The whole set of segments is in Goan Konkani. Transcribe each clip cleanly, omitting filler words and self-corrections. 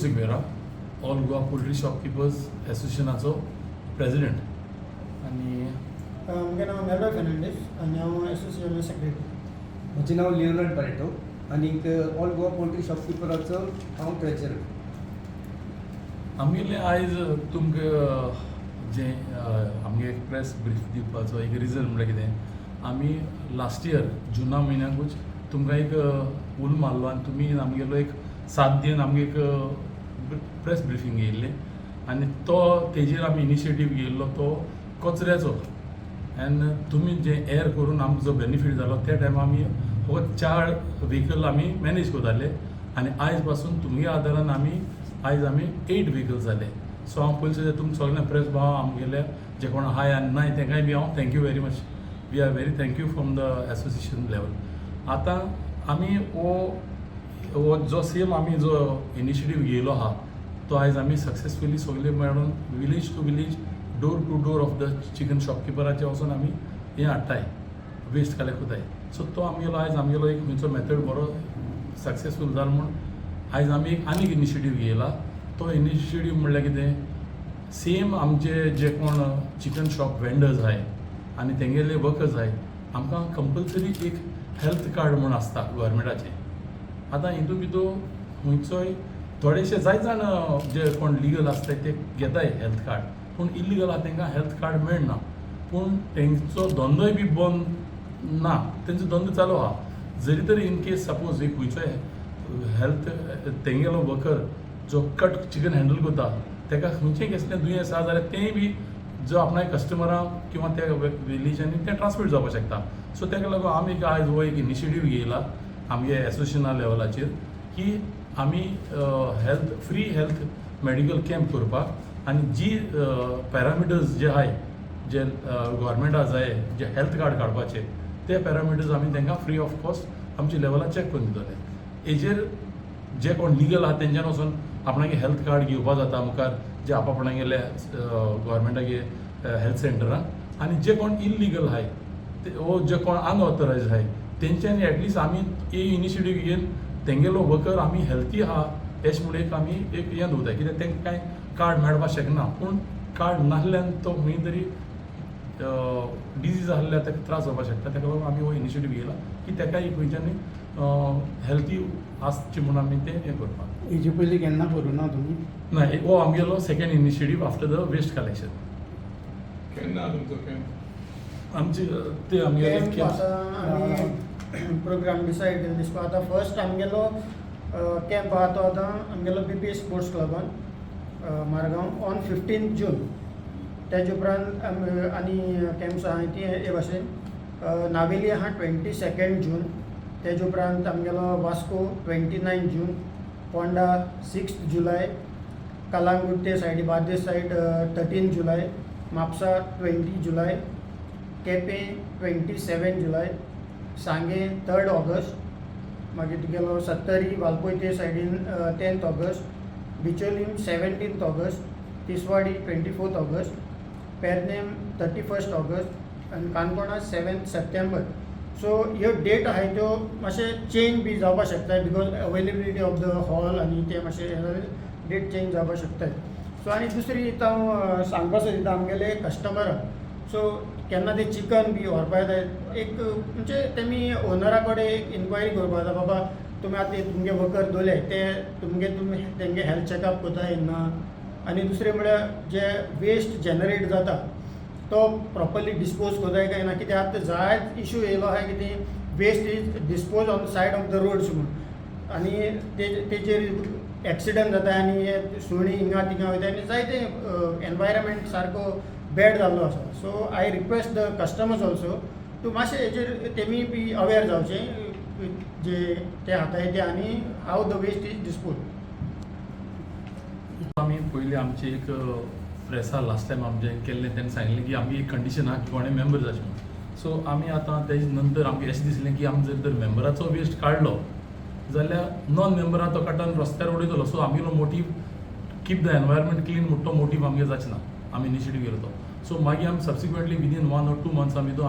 Sequeira, all Goa poultry shopkeepers एसोसिएशनाचो प्रेसिडेंट आनी म्हगेलें नांव मेलो फेर्नांडीस आनी हांव एसोसिएशन सेक्रेटरी. म्हजें नांव लिओनार्ड बारेटो आनीक ऑल गोवा पोल्ट्री शॉपकिपराचो हांव ट्रेजरर. आमगेलें आयज तुमकां जें आमगे प्रेस ब्रीफ दिवपाचो एक रिजन म्हणल्यार कितें, आमी लास्ट इयर जुना म्हयन्याकूच तुमकां एक उलो मारलो आनी तुमी आमगेलो एक सात दिवन आमगे एक प्रेस ब्रिफींग घेयल्लें आनी तो तेजेर आमी इनिशिएटीव घेयल्लो तो कचऱ्याचो. एंड तुमी जे एर करून आमकां जो बेनिफीट जालो, त्या टायमार आमी फकत चार व्हेकल आमी मॅनेज करताले आनी आयज पासून तुमगे आदारान आमी आयज आमी एट व्हेकल्स जाले. सो हांव पयलीं सुद्दां तुमकां सगळ्यांक प्रेस भाव आमगेले जे कोण आहाय आनी नाय तेंकाय बी हांव thank you very much. We are very thank you from the association level. आतां आमी हो जो सेम आमी जो इनिशिएटीव घेयलो आहा, तो आयज आमी सक्सेसफुली सगळे मेळून village to village, door to door of the chicken शॉपकिपराचे वचून आमी हें हाडटाय, वेस्ट कलेक्ट करताय. सो तो आमगेलो आयज आमगेलो एक खंयचो मेथड बरो सक्सेसफूल जालो म्हूण आयज आमी एक आनीक इनिशिएटीव घेयला. तो इनिशिएटीव म्हणल्यार कितें, सेम आमचे जे कोण चिकन शॉप वेंडर्स आहाय आनी तेंगेले वर्कर्स आहाय, आमकां कंपल्सरी एक हेल्थ कार्ड म्हूण आसता गव्हर्मेंटाचें. आतां हितून भितूर खंयचोय थोडेशे जायत जाण जे कोण लिगल आसताय ते घेताय हेल्थ कार्ड, पूण इलिगल आहा तांकां हेल्थ कार्ड मेळना. पूण तेंचो धंदोय बी बंद ना, तेंचो धंदो चालू आहा. जरी तर इन केस सपोज एक खंयचोय हेल्थ तेंगेलो वर्कर जो कट चिकन हँडल करता, ताका खंयचें कसलें दुयेंस आसा जाल्यार तेंय बी जो आपणाय कस्टमरांक किंवा त्या विलेजांनी तें ट्रान्समीट जावपाक शकता. सो ताका लागून आमी आयज हो एक इनिशिएटीव घेयला आमगे एसोसिएशना लेवलाचेर की आमी health free health medical camp करपाक आनी जी पॅरामिटर्स जे आहाय, जे गव्हर्मेंटा जाय जे हेल्थ कार्ड काडपाचे, ते पॅरामिटर्स आमी तांकां फ्री ऑफ कॉस्ट आमच्या लेवलार चॅक करून दितले. हेजेर जे कोण लिगल आहा तेंच्यान वचून आपणागे हेल्थ कार्ड घेवपा जाता मुखार जे आप आपणागेले गव्हर्मेंटागे हेल्थ सेंटरान. आनी जे कोण इलिगल आहाय ते वो जे कोण अनऑथरायज आहाय, तेंच्यांनी एटलिस्ट आमी ही इनिशिएटीव घेवन तेंगेलो वर्कर आमी हेल्थी आहा अशें म्हूण एक आमी एक हें दवरताय. कित्याक तांकां कांय कार्ड मेळपाक शकना, पूण कार्ड नासल्यान तो खंय तरी डिजीज आहल्यार ताका त्रास जावपाक शकता. ताका लागून आमी हो इनिशिएटीव घेयला की ताकाय खंयच्यानूय हेल्थी आसची म्हूण आमी तें हें करपाक. हेजे पयलीं केन्ना करूं ना तुमी? ना, हो आमगेलो second initiative after the waste collection. केन्ना तुमचो कॅम्प? आमचे ते आमगेले कॅम्प आतां आमी प्रोग्राम डिसायड केले दिसता. आतां फर्स्ट आमगेलो कॅम्प आहा तो आतां आमगेलो बीपी स्पोर्ट्स क्लबान मारगांव ऑन 15 जून. तेजे उपरांत आनी कॅम्प्स आहाय ती हे भाशेन नावेली आहा 22 जून. तेजे उपरांत आमगेलो वास्को 29 जून, पोंडा 6 जुलय, कलांगूट ते सायडी बार्देस सायड 13 जुलय, म्हापसा 20 जुलय, केपें 27 जुलय, सांगें 3 ऑगस्ट, मागीर तुगेलो सत्तरी वालपोय ते सायडीन 10 August, Bicholim 17 August, Tiswadi 24 August, Pernem 31 August आनी काणकोणा 7 सप्टेंबर. सो ह्यो डेट आहाय त्यो मातशें चेंज बी जावपाक शकता, because availability of the hall आनी ते मातशें डेट चेंज जावपाक शकताय. सो आनी दुसरी आतां हांव सांगपाक सोदिता आमगेले कस्टमराक, सो केन्ना ते चिकन बी व्हरपा येता, एक म्हणजे तेमी ओनरा कडेन एक इन्क्वायरी करपा जाता, बाबा तुमी आतां तुमगे वर्कर दवरले ते तुमगे तुमी तेंगे हेल्थ चॅकअप करता ना? आनी दुसरें म्हळ्यार जे वेस्ट जनरेट जाता तो प्रॉपरली डिस्पोज करताय काय ना? कित्याक आतां जायत इशू येयलो आहा कितें, waste is dispose on the side of the roads म्हूण आनी ते तेजेर एक्सिडंट जाता आनी हे सुणी हिंगा थिंगा वयता आनी जायते एनवायरमेंट सारको बॅड जाल्लो आसा. So I request the customers also to मातशें हेजेर तेमी बी अवेर जावचें जे ते हाताय ते आनी how the waste is dispose. आमी पयलीं आमची एक प्रेसा लास्ट टायम आमचें केल्लें, तेन्ना सांगलें की आमची एक कंडिशन आहा की कोणें मेंबर जावचें म्हूण. सो आमी आतां तेजे नंतर आमकां अशें दिसलें की आमी जर तर मेंबराचो वेस्ट काडलो जाल्यार नॉन मेंबरा तो काडटा आनी रस्त्यार उडयतलो. सो आमगेलो motive keep the environment clean म्हूण तो मोटीव आमगे जाचें ना, आमी इनिशिएटीव घेयलो तो. सो मागीर आमी subsequently within 1 or 2 months आमी तो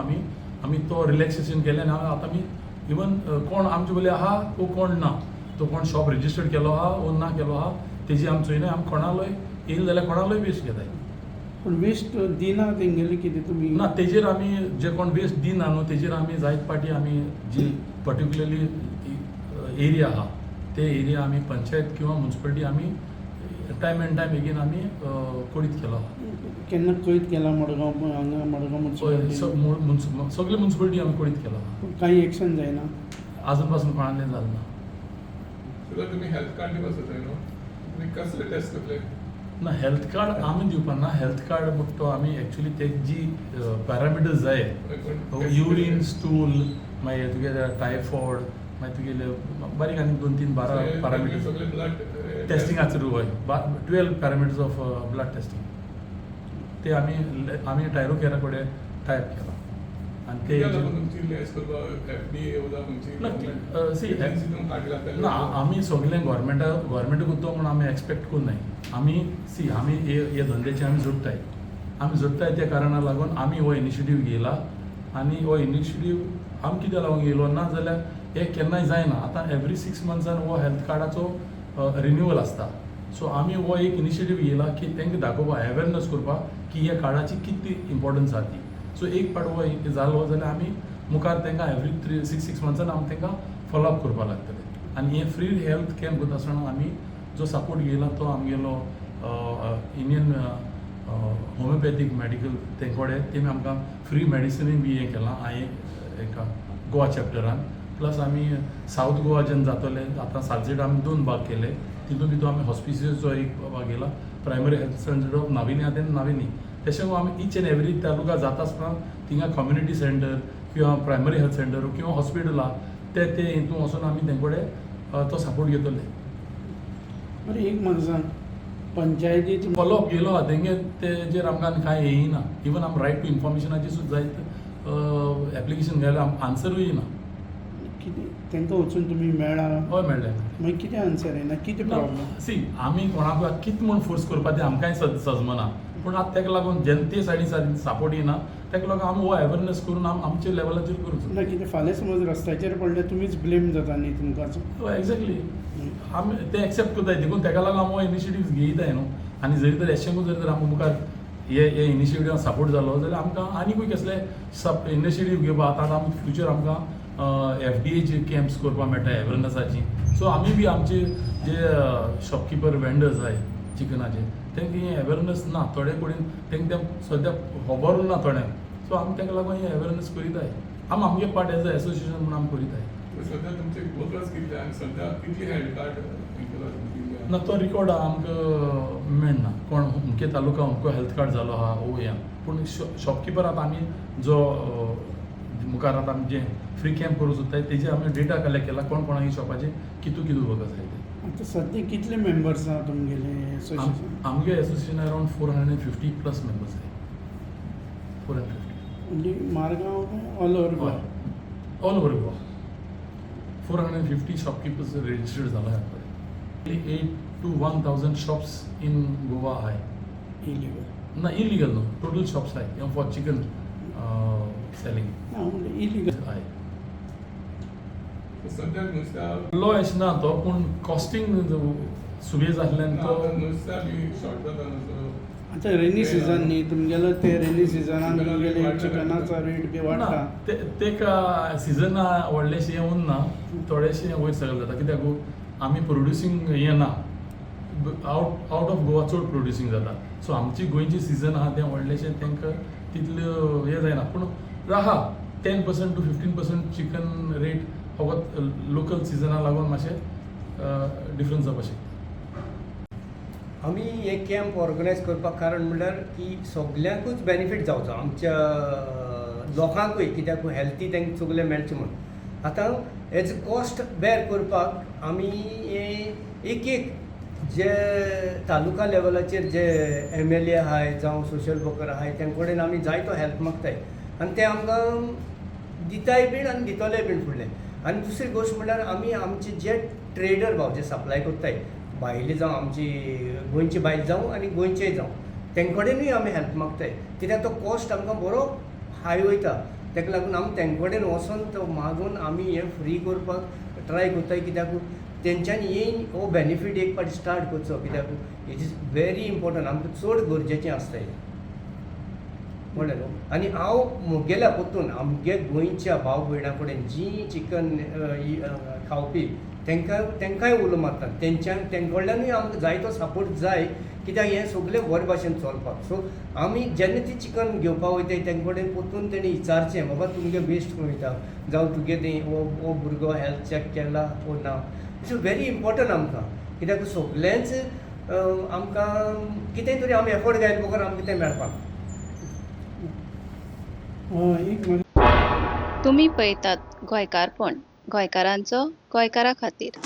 आमी तो रिलॅक्सेशन केलें आनी आतां आमी इवन कोण आमचे पयलीं आहा वो कोण ना, तो कोण शॉप रजिस्टर्ड केलो आहा वो ना केलो आहा, तेजी आमी चोयनाय. आमी कोणालोय येयले जाल्यार कोणालोय वेस्ट घेताय. पूण वेस्ट दिना तेंगेले कितें तुमी? ना, तेजेर आमी जे कोण वेस्ट दिना न्हू, तेजेर आमी जायत पाटी आमी जी पर्टिक्युलरली एरिया आहा ते एरिया आमी पंचायत किंवा मुन्सिपालिटी आमी टायम एंड टायम एगेन आमी कोडीत केलो आहा. केन्ना कळीत केला मडगांव हांगा मडगांव हय, मुन्सिपालिटी? सगळे मुन्सिपालिटी आमी कोडीत केला आहा. पूण कांय एक्शन जायना? आजून पासून कोणालें जालें ना. सद्या तुमी हेल्थ कार्ड दिवपाक सोदताय न्हू, तुमी कसले टेस्ट करतले? ना, हेल्थ कार्ड आमी दिवपाक ना. हेल्थ कार्ड म्हणटा तो आमी एक्चुली ते जी पॅरामिटर्स जाय, युरीन, स्टूल, मागीर तुगेले टायफॉयड, मागीर तुगेले बारीक आनी दोन तीन 12 पॅरामिटर्स. सगळे ब्लड टेस्टिंगाचेर, हय, 12 पॅरामिटर्स ऑफ ब्लड टेस्टिंग. ते आमी आमी टायरो केरा कडेन टायप केला आनी ते कित्याक लागून तुमची लेस करपाक एफडीए वता खंयची? ना, see, agency तुमकां काडली लागतली. ना, आमी सगळें गोवोरमेंटा गोवोरमेंट करता म्हूण आमी एक्सपेक्ट करूं नाय. आमी सी, आमी हे हे धंद्याचे आमी जोडटाय, आमी जोडटाय. त्या कारणाक लागून आमी हो इनिशिएटीव घेयला आनी हो इनिशिएटीव आमी कित्याक लागून घेयलो ना जाल्यार हें केन्नाय जायना. आतां एवरी 6 मंथ्सान हो हेल्थ कार्डाचो रिन्युअल आसता. सो आमी हो एक इनिशिएटीव घेयला की तांकां दाखोवपाक, अवेरनस करपाक की ह्या कार्डाची कितली इम्पोर्टन्स आहा ती. सो एक पाट हो एक जालो जाल्यार आमी मुखार तांकां एवरी थ्री सिक्स सिक्स मंथ्सान आमी तांकां फॉलोअप करपाक लागतले. आनी हे फ्री हेल्थ कॅम्प करता आसतना आमी जो सपोर्ट घेयला तो आमगेलो इंडियन होमिओपॅथीक मेडिकल तें कडेन तेमी आमकां फ्री मेडिसिनूय बी हें केलां हांवें हेका गोवा चॅप्टरान. प्लस आमी सावथ गोवा जेन्ना जातले, आतां सालसेट आमी दोन भाग केले, तितून भितर आमी हॉस्पिसिसचो एक भाग घेयला, प्रायमरी हेल्थ सेंटर ऑफ नाविनी आहा तें नाविनी. तशें आमी इच एंड एवरी तालुका जाता आसतना थिंगा कम्युनिटी सेंटर किंवा प्रायमरी हेल्थ सेंटर किंवा हॉस्पिटल आहा ते ते हितून वचून आमी तें कडेन तो सपोर्ट घेतले. बरें, एक म्हाका सांग, पंचायतीत फॉलोअप गेलो आहा तेंगे, तेजेर आमकां आनी कांय येयना. इवन आम रायट टू इन्फॉर्मेशनाची सुद्दां जायत एप्लिकेशन घाल्यार आन्सरूय येना. कितें तांकां वचून तुमी मेळ्ळा? हय, मेळ्ळें. मागीर कितें आन्सर येना, कितें प्रॉब्लम? सी, आमी कोणाक कितें म्हूण फोर्स करपा तें आमकांय सजमना. पूण आतां ताका लागून जनते सायडीन सपोर्ट येना, ताका लागून आमी हो अवेरनस करून आम आमच्या लेवलाचेर करूं. ना, कितें फाल्यां समज रस्त्याचेर पडल्यार तुमीच ब्लेम जाता न्ही तुमकांच. हय, एक्झॅक्टली, आमी ते एक्सेप्ट करताय. देखून ताका लागून आमी हो इनिशिएटीव घेयताय न्हू. आनी जरी तर एशेंकूच जरी तर आमकां मुखार हे हे इनिशिएटिव्ह सपोर्ट जालो जाल्यार आमकां आनीकूय कसले सब इनिशिएटीव घेवपाक. आतां आमी फ्युचर आमकां एफडीएचे कॅम्प्स करपाक मेळटा अवेरनसाची. सो आमी बी आमचे जे शॉपकिपर वेंडर्स आहाय चिकनाचे, तांकां हें अवेरनस ना थोडे कडेन, तांकां तें सद्या खबरूच ना थोड्यांक. सो आमी ताका लागून हें अवेरनस करीताय. आमी आमगे पार्ट एज अ एसोसिएशन म्हणून आमी करीताय. सद्या तुमचे वर्कर्स कितले आनी सद्या कितली हेल्थ कार्ड ना, तो रिकॉर्ड आमकां मेळना, कोण अमके तालुका अमको हेल्थ कार्ड जालो आहा ओ हें. पूण शॉपकिपर आतां आमी जो मुखार आतां आमी जे फ्री कॅम्प करूंक सोदताय तेजे आमी डेटा कलेक्ट केला, कोण कोणागे शॉपाचे कितू कितू वर्कर्स आहाय ते. आतां सद्या कितले मेंबर्स आहा तुमगेले एसोसिएशन? आमगे association around 450 plus members आहाय, 450. म्हणजे मारगांव काय all over Goa? All over Goa 450 shopkeepers registered जाला. 8 to 1,000 shops in Goa आहाय. इलिगल? ना, इलिगल न्हू, टोटल शॉप्स आहाय फॉर चिकन सेलिंग. ना, म्हणजे इलिगल. आहाय. सद्या नुस्त्या लो अशें ना तो, पूण कॉस्टिंग सुबेज आसल्यान तो नुस्त्या बी शॉर्ट जाता नुस्तो. आतां रेनी सिजन न्ही तुमगेलो, ते रेनी सिजनान तुमगेले चिकनाचो रेट बी ना, वाडटा. ते तेका सिजना व्हडलेशें हें उरना, थोडेशें वयर सकयल जाता. कित्याक आमी प्रोड्युसींग हें ना, आवट आवट ऑफ गोवा चड प्रोड्युसींग जाता. सो आमची गोंयची सिजन आहा तें व्हडलेशें तांकां तितल्यो हें जायना. पूण आहा 10% to 15% chicken rate फकत लोकल सिजना लागून मातशें डिफरन्स जावपाक शकता. आमी हे कॅम्प ऑर्गनायज करपाक कारण म्हणल्यार की सगल्यांकूच बेनिफीट जावचो, आमच्या लोकांकूय, कित्याक हेल्थी तांकां सगळें मेळचें म्हूण. आतां एज कॉस्ट बेर करपाक आमी हे एक एक जे तालुका लेवलाचेर जे एमएलए आहाय जावं सोशल वर्कर आहाय, तेंचे कडेन आमी जायतो हेल्प मागताय आनी ते आमकां दिताय बीन आनी दितलेय बीन फुडलें. आनी दुसरी गोश्ट म्हणल्यार आमी आमचे जे ट्रेडर भाव जे सप्लाय करताय भायले जावं, आमची गोंयचे भायल जावं आनी गोंयचेय जावं, तेंचे कडेनूय आमी हेल्प मागताय, कित्याक तो कॉस्ट आमकां बरो हाय वयता. ताका लागून आमी तेंचे कडेन वचोन तो मागून आमी हें फ्री करपाक ट्राय करताय, कित्याक तेंच्यांनी येयन हो बेनिफीट एक पाटी स्टार्ट करचो, कित्याक it is very important, आमकां चड गरजेचें आसता हें, कळ्ळें न्हू. आनी हांव म्हगेल्या परतून आमगे गोंयच्या भाव भयणां कडेन जीं चिकन खावपी तेंकां तेंकांय उलो मारता, तेंच्यान तेंक कडल्यानूय आमकां जायतो सपोर्ट जाय, कित्याक हें सगळें बरे भाशेन चलपाक. सो आमी जेन्ना ती चिकन घेवपाक वयताय तेंचे कडेन परतून तेणी विचारचें, बाबा तुमगे वेस्ट खंय वयता, जावं तुगे तें हो हो भुरगो हेल्थ चॅक केला वो ना. It's very important आमकां, कित्याक सगळेंच आमकां कितें तरी आमी एफर्ट घायले बगर आमकां तें मेळपाक. एक म्हाका तुमी पळयतात गोंयकारपण, गोंयकारांचो गोंयकारा खातीर.